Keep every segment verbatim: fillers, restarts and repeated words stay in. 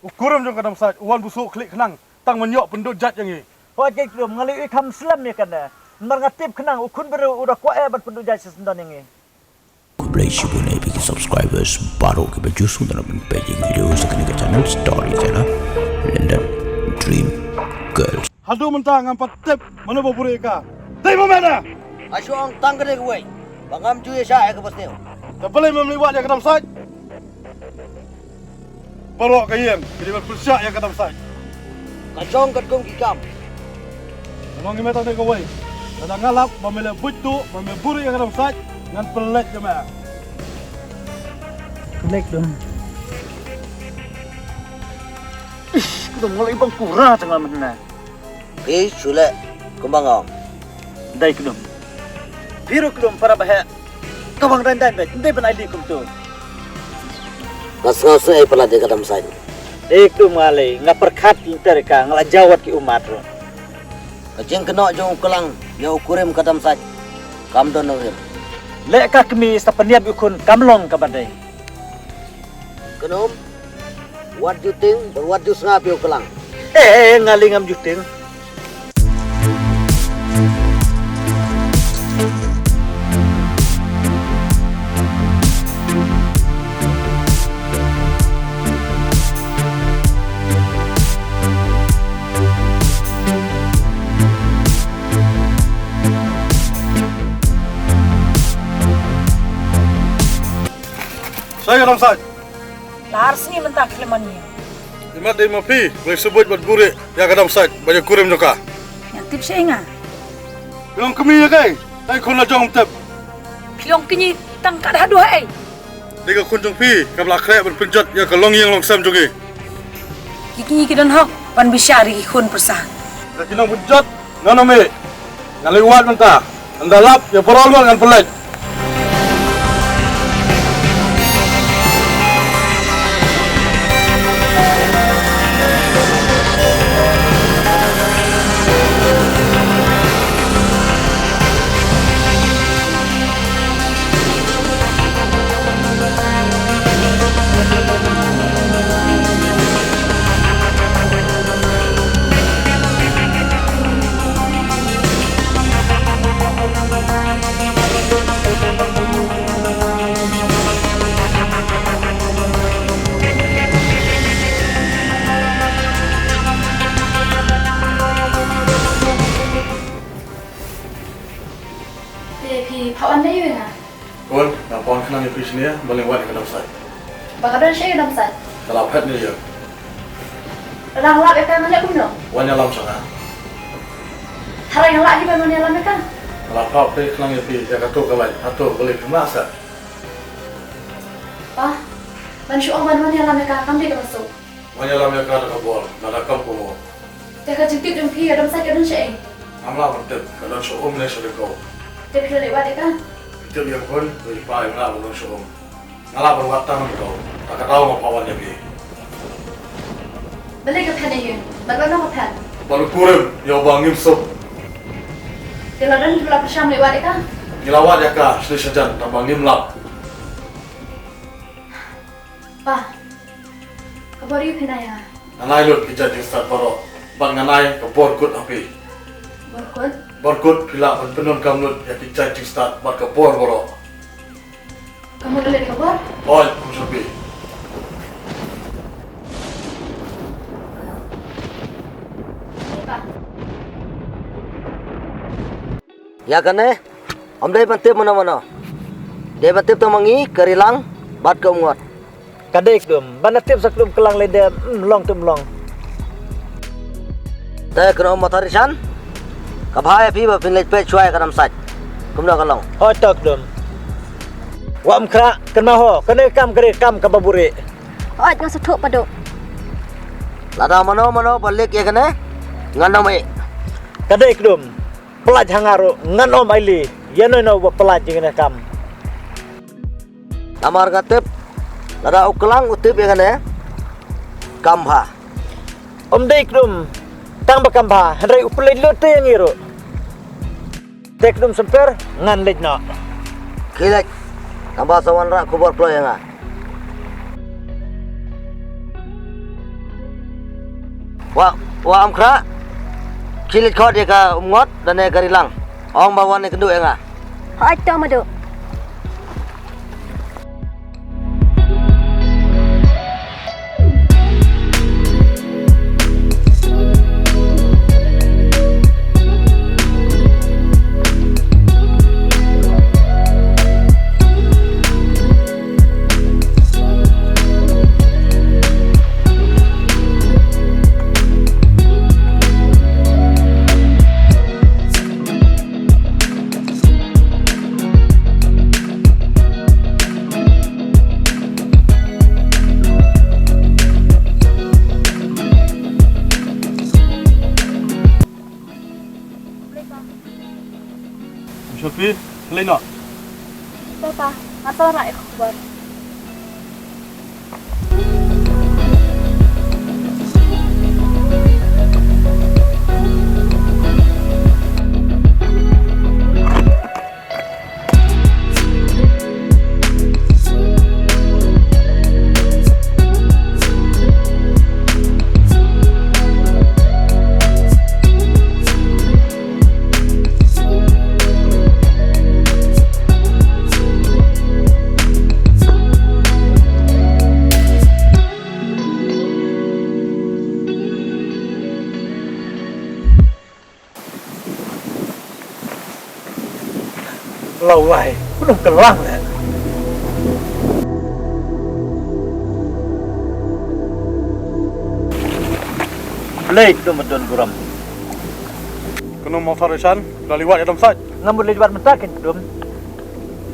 U kurim jong ka Damsait u wan busu khlieh khnang tang ban ïoh pynduh jait ïa ngi. Hooid kei kdum, nga leh i kham slem ïa kane. Namar nga tip khnang u khun briew u da kwah eh ban pynduh jait sha syndon ïa ngi. Khublei shibun ïa phi ki subscribers baroh kiba ju sngewtynnat ban peit ïa ki video sa kane ka channel Story Teller London Dream Girls. Haduh mynta ngam pat tip mano ba buhrieh ïa ka. Dei ma mena. Nga shu ong tang ka dei kawei ba ngam ju ïa shah ïa kaba sniew. Te balei mem leit wad ïa ka Damsait? Baroh ka ïing ki dei ban pynshah ïa ka Damsait. Ka jong katkum ki kam. Nga ong ïa me tang dei kawei. Lada nga lap ba me leh buit tuh ba me buhrieh ïa ka Damsait, ngan pynleit ïa me. Pynleit dong. Ish, kdum, nga leh bang kura tang nga mynne. Phi shu leh kumba nga ong. Dei kdum. Phi ruh kdum para ba heh. Ka bang dang dang beit, dei ban ai lih kumto. Nga sngew sngew ei palat ïa ka Damsait. Ei kdum nga lei, nga pyrkhat ki inter ka, nga la jawat ki ummat ruh. Ka jingkynnoh jong u Klang ïa u kurim ka Damsait kam don nongrim. Leh ka kmie sa pynïap ïa u khun kam long kaba dei. Kynum, wat ju tieng bad wat ju sngap ïa u Klang. Eh, eh, eh, nga lei ngam ju tieng. Shai ka Damsait. La ar sngi mynta khlem wan ïa. Imat dei ma phi ba leit shu buit bad buhrieh ïa ka Damsait bad ïa u kurim jong ka. Ngan tip shaei nga. Phi long kmie ïa kaei? Kaei khun la jong ym tip. Phi long kñi tang ka da haduh haei? Dei ka khun jong phi kaba la khreh ban pynjot ïa ka longïing longsem jong ngi. Ki kñi ki don hok ban bishar ïa ki khun pyrsa. Ka ki nongpynjot ngan ym ïeh. Ngan leit wad mynta. Ynda lap ïa baroh ngan pynleit. Te phi phah wan ïa nga? Khun, nga phah wan khnang ïa phi shane, ba leit wad ïa ka Damsait. Ba ka don shaei ka Damsait? Ka la phet ne ïa. Lada nga lap ïa ka ngan leh kumno? Wan ïalam sha nga. Hynrei nga lah hi ban wan ïalam ïa ka. Nga la phah phi khnang ïa phi ïa kato ka lait, hato balei phim lah seh? Pa, ban shu ong ban wan ïalam ïa ka kam dei kaba suk. Wan ïalam ïa ka da ka bor, lada kam kumno. Te ka jingtip jong phi ïa ka Damsait ka don shaei? Ngam lah ban tip, ka don sha um ne sha dei ko. Te phi la leit wad ïa ka? Phi tip ïa ka khun, phi pa ïa nga ba don sha um. Nga lah ban wad tang ko, ta ka daw nga phah wan ïa phi. Balei ka phet ïa u? Bad bad no ka phet? Bad u kurim ïa uba ngim suk. Te la don phi la pyrshang leit wad ïa ka? Ngi la wad ïa ka shane shajan tang ba ngim lap. Pa, ka bor aïu phin ai ïa nga? Ngan ai lut ki jait jingstad baroh bad ngan ai ka bor kut ha phi. Bor kut? Bor kut phi lah ban pyndonkam lut ïa ki jait jingstad bad ka bor baroh. Ka mut leh ka bor? Hooid, kum sha phi. Ïa kane, ym dei ban tip mano mano. Dei ban tip tang ma ngi ka Rilang bad ka Umngot. Ka dei kdum, ban da tip sa kdum ka Lang lei de, mm, long te ym long. Te kano ma Tarishan? Ka bha ïa phi ba phin leit peit shuwa ïa ka Damsait. Kumno ka long? Hooid to kdum. Wat ym khrah, kynmaw ho, kane ka kam ka dei ka kam kaba buhrieh. Hooid nga sngewthuh Padu. Lada mano mano ba leh ïa kane, ngan ym ïeh. Ka dei kdum. Pyllait ha nga ruh ngan ym ailad ïa uno uno uba pyllait ïa kane ka kam. Namar nga tip lada u Klang u tip ïa kane kam bha. Ym dei kdum tang ba kam bha hynrei u pyllait lut te ïa ngi ruh. Te kdum symper ngan leit noh. Khie leit tang ba sa wanrah khubor kloi ïa nga. Wa, wa Umkhrah. Khie leit khot ïa ka Umngot lane ka Rilang. Ong ba wan ïakynduh ïa nga. Hooid to Madu. Shopi, lei noh. Papa, nga sa rah ïa ka khubor. Lawai, u nongkylla leh. Blei kdum, don burom. Kano motor isan, da liwat ïa dam sait. Ngam mut leit wad mynta kein kdum.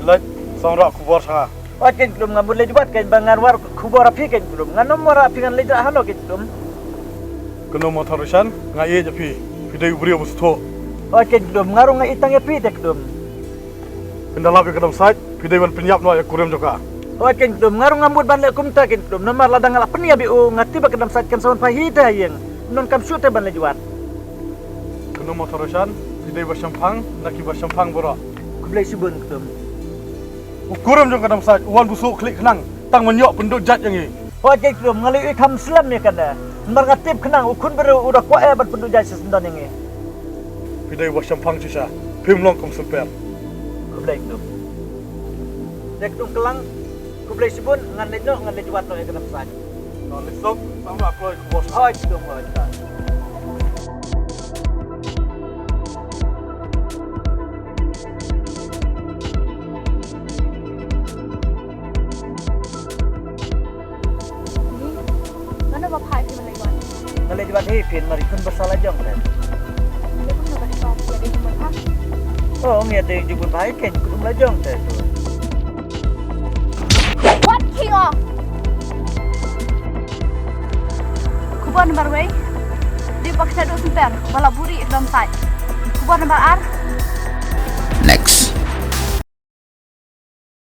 Leit, song rah khubor sha nga. Oi kein kdum, ngam mut leit wad kein ba ngan wad khubor ha phi kein kdum. Ngan ym wad ha phi, ngan leit rah hano kein kdum. Kano motor isan, nga ïeit ïa phi. Phi dei u briew ba sngewthuh. Oi kein kdum, nga ruh nga ïeit tang ïa phi te kdum. Phin da lap ïa ka dam sait, phi dei ban pynïap noh ïa u kurim jong ka. Oi kein kdum, nga ruh ngam mut ban leh kumta kein kdum. Namar lada nga la pynïap ïa u, nga tip ba ka dam sait kan sa wan phai hi te ha ïing. Ym donkam shuh te ban leit wad. Kano motor isan, phi dei ba shemphang, na ki ba shemphang baroh. Khublei shibun kdum. U kurim jong ka dam sait, u wan buh shuh khlieh khnang, tang ban ïoh pynduh jait ïa ngi. Hooid kein kdum, nga la ïohi kham slem ïa kane. Namar nga tip khnang, u khun briew u da kwah eh ban pynduh jait sha syndon ïa ngi. Phi dei ba shemphang shisha, phim long kum symper. Khublei kdum. Te kdum kyllang, khublei shibun, ngan leit noh, ngan leit wad noh ïa ka dam sait. Ngan leit suk, sangba kloi khubor. Hooid kdum, hooid kdum. Mano ba phah ïa phi ban leit wad? Nga leit wad hi phin, mar i khun ba sa la jong te. Ïa phi, mano ba leit wad, ïa dei jingmut ha? Oh, ong ïa dei jingmut ha, i kein kdum la jong te tu. Wat khing o. Khubor number wei. Dei ba ka shah duh symper ba la buh rieh ïa ka dam sait. Khubor number ar.